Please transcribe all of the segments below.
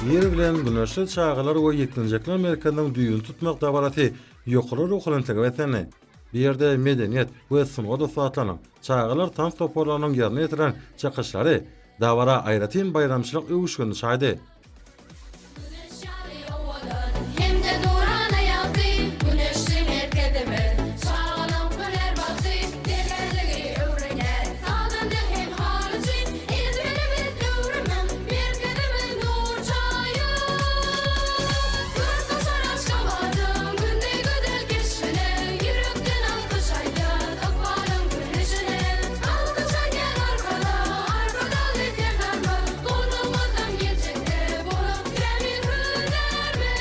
Ir bilen Güneşli çagalar we ýetginjekler merkeziniň düýbüni tutmak dabarasy ýokary ruhubelentlige beslendi. Bu ýerde medeniýet we sungat ussatlarynyň, çagalar tans toparlarynyň ýerine ýetiren çykyşlary dabara aýratyn baýramçylyk öwüşginini çaýdy. Güneş ýaly owadan hem-de nurana ýagty Güneşli merkezimiz çagalaň hünär bagty Zergärligi öwrenýär sazanda hem halyçy Ezberimiz döwrümiň merkezimiz nur çaýyp Görk açar Aşgabadyň günde gözel keşbine Ýürekden alkyş aýdýas ykbalyň güneşine Alkyş aýdýan Arkadag, Arkadagly Serdarymyz Goldaňyzdan geljekde bolup kämil hünärmen.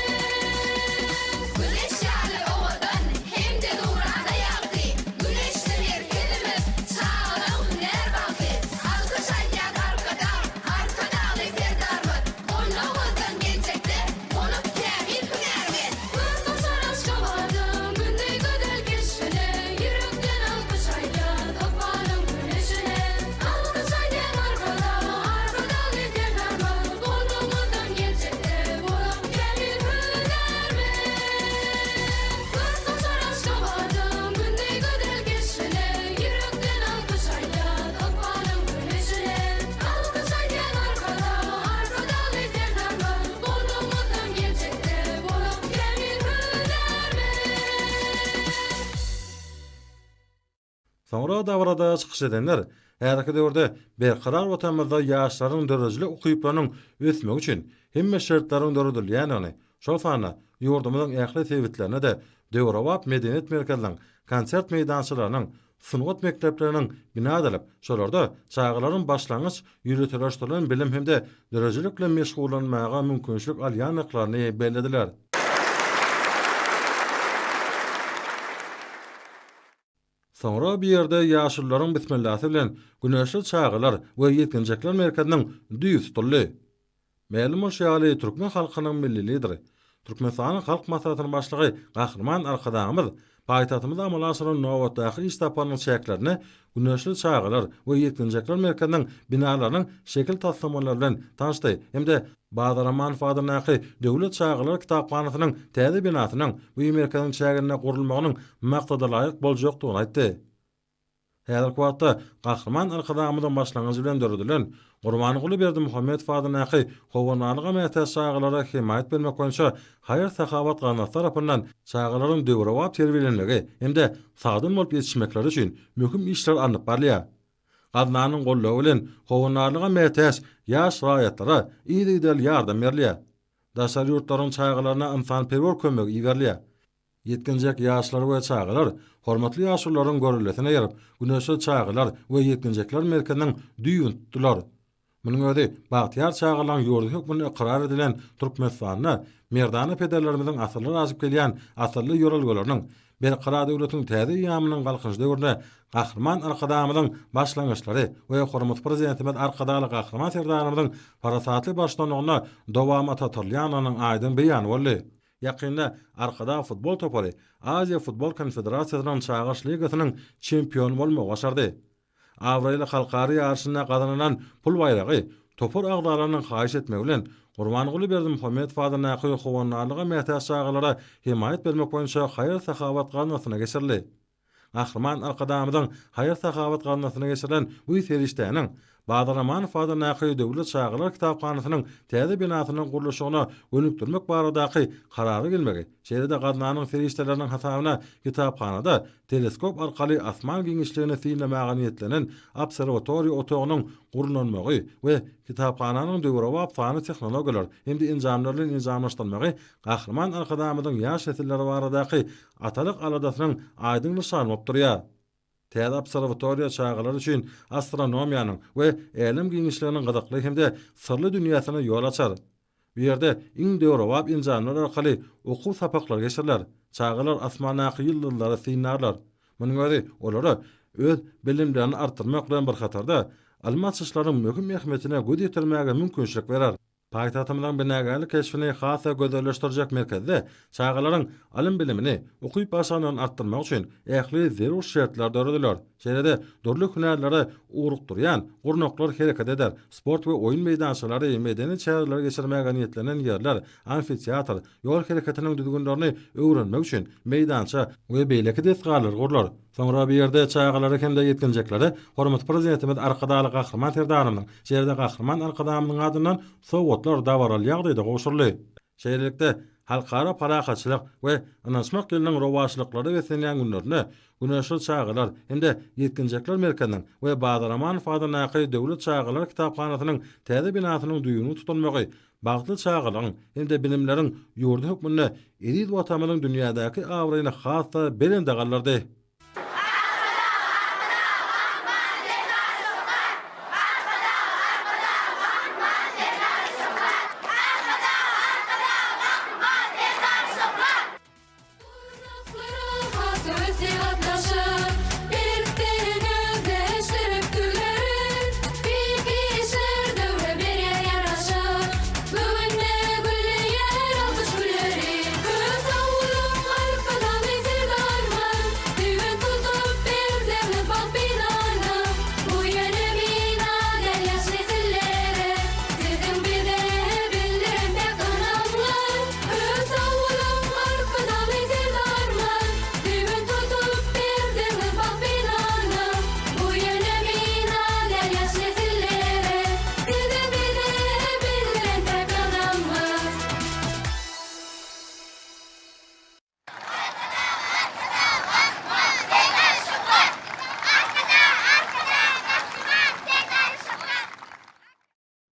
Güneş ýaly owadan hem-de nurana ýagty, Güneşli merkezimiz, çagalaň hünär bagty. Alkyş aýdýan Arkadag, Arkadagly Serdarymyz, Goldaňyzdan geljekde bolup kämil hünärmen. Görk açar Aşgabadyň günde gözel keşbine, Ýürekden alkyş aýdýas ykbalyň güneşine. Alkyş aýdýan Arkadag, Arkadagly Serdarymyz, Goldawyňyzdan geljekde bolar kämil hünärmen. Görk açar Aşgabadyň günde gözel keşbine, Ýürekden alkyş aýdýas ykbalyň güneşine. Alkyş aýdýan Arkadag, Arkadagly Serdarymyz, Goldawyňyzdan geljekde bolar kämil hünärmen. Soňra dabarada çykyş edenler häzirki döwürde berkarar Watanymyzda ýaşlaryň döredijilik ukyplarynyň ösmegi üçin hemme şertleriň döredilýändigini, şol sanda ýurdumyzyň ähli sebitlerinde-de döwrebap medeniýet merkeziniň, konsert meýdançalarynyň, sungat mekdepleriniň bina edilip, şolarda çagalaryň başlangyç ýöriteleşdirilen bilim hem-de döredijilik bilen meşgullanmaga mümkinçilik alýandyklaryny bellediler. Soňra bu ýerde ýaşulularyň bismillasy bilen Güneşli çagalar we ýetginjekler merkeziniň düýbi tutuldy. Mälim bolşy ýaly, türkmen halkynyň Milli Lideri, Türkmenistanyň Halk Maslahatynyň Başlygy Gahryman Arkadagymyz paýtagtymyzda amala aşyran nobatdaky iş saparynyň çäklerinde Güneşli çagalar we ýetginjekler merkeziniň binalarynyň şekil taslamalary bilen tanyşdy hem-de Bazar Amanow adyndaky Döwlet çagalar kitaphanasynyň täze binasynyň bu merkeziň çäginde gurulmagynyň maksadalaýyk boljakdygyny aýtdy. Häzirki wagtda Gahryman Arkadagymyzyň başlangyjy bilen döredilen Gurbanguly Berdimuhamedow adyndaky Howandarlyga mätäç çagalara hemaýat bermek boýunça haýyr-sahawat gaznasy tarapyndan çagalaryň döwrebap terbiýelenmegi hem-de sagdyn bolup ýetişmekleri üçin möhüm işler alnyp barylýar. Gaznanyň goldawy bilen howandarlyga mätäç ýaş raýatlara yzygiderli ýardam berilýär. Daşary ýurtlaryň çagalaryna ynsanperwer kömegi iberilýär. Ýetginjek ýaşlar we çagalar hormatly ýaşulularyň göreldesine eýerip, Güneşli çagalar we ýetginjekler merkeziniň düýbüni tutdular. Munuň özi bagtyýar çagalaryň ýurdy hökmünde ykrar edilen Türkmenistanda merdana pederlerimiziň asyrlar aşyp gelýän asylly ýörelgeleriniň, Berkarar döwletiň täze eýýamynyň Galkynyş döwründe Gahryman Arkadagymyzyň başlangyçlary we hormatly Prezidentimiz Arkadagly Gahryman Serdarymyzyň parasatly baştutanlygynda dowamata atyrylýandygynyň aýdyň beýany boldy. Ýakynda Arkadag futbol topary Aziýa futbol konfederasiýasynyň Çagyryş ligasynyň çempiony bolmagy başardy. Abraýly halkara ýaryşynda gazanylan pul baýragy topar agzalarynyň haýyş etmegi bilen, Gurbanguly Berdimuhamedow adyndaky howandarlyga mätäç çagalara hemaýat bermek boýunça haýyr-sahawat gaznasyna geçirildi. Gahryman Arkadagymyzyň haýyr-sahawat gaznasyna geçirilen bu serişdäniň Bazar Amanow adyndaky Döwlet çagalar kitaphanasynyň täze binasynyň gurluşygyna gönükdirmek baradaky karara gelmegi, şeýle-de gaznanyň serişdeleriniň hasabyna kitaphanada teleskop arkaly asman giňişligini synlamaga niýetlenen obserwatoriýa otagynyň gurnalmagy we kitaphananyň döwrebap sanly tehnologiýalar hem-de enjamlar bilen enjamlaşdyrylmagy Gahryman Arkadagymyzyň ýaş nesiller baradaky atalyk aladasynyň aýdyň nyşany bolup durýar. Täze obserwatoriýa çagalar üçin astronomiýanyň we älem giňişliginiň gyzykly hem-de syrly dünýäsine ýol açar. Bu ýerde iň döwrebap enjamlar arkaly okuw sapaklary geçiriler, çagalar asmandaky ýyldyzlary synlarlar. Munuň özi olara öz bilimlerini artdyrmak bilen bir hatarda, ylmy açyşlaryň möhüm ähmiýetine göz ýetirmäge mümkinçilik berer. Paýtagtymyzyň binagärlik keşbini has-da gözelleşdirjek merkezde çagalaryň ylym-bilimini, ukyp-başarnygyny artdyrmak üçin ähli zerur şertler dörediler. Şeýle-de dürli hünärlere ugrukdyrýan gurnaklar hereket eder, sport we oýun meýdançalary, medeni çäreleri geçirmäge niýetlenen ýerler, amfiteatr, ýol hereketiniň düzgünlerini öwrenmek üçin meýdança we beýleki desgalar gurlar. Soňra bu ýerde çagalara hem-de ýetginjeklere hormatly Prezidentimiz Arkadagly Gahryman Serdarymyzyň, şeýle-de Gahryman Arkadagymyzyň adyndan sowgatlar dabaraly ýagdaýda gowşuryldy. Şeýlelikde, Halkara parahatçylyk we ynanyşmak ýylynyň rowaçlyklara beslenýän günlerinde Güneşli çagalar hem-de ýetginjekler merkeziniň we Bazar Amanow adyndaky Döwlet çagalar kitaphanasynyň täze binasynyň düýbüniň tutulmagy bagtly çagalygyň hem-de bilimleriň ýurdy hökmünde eziz Watanymyzyň dünýädäki abraýyny has-da belende galdyrdy.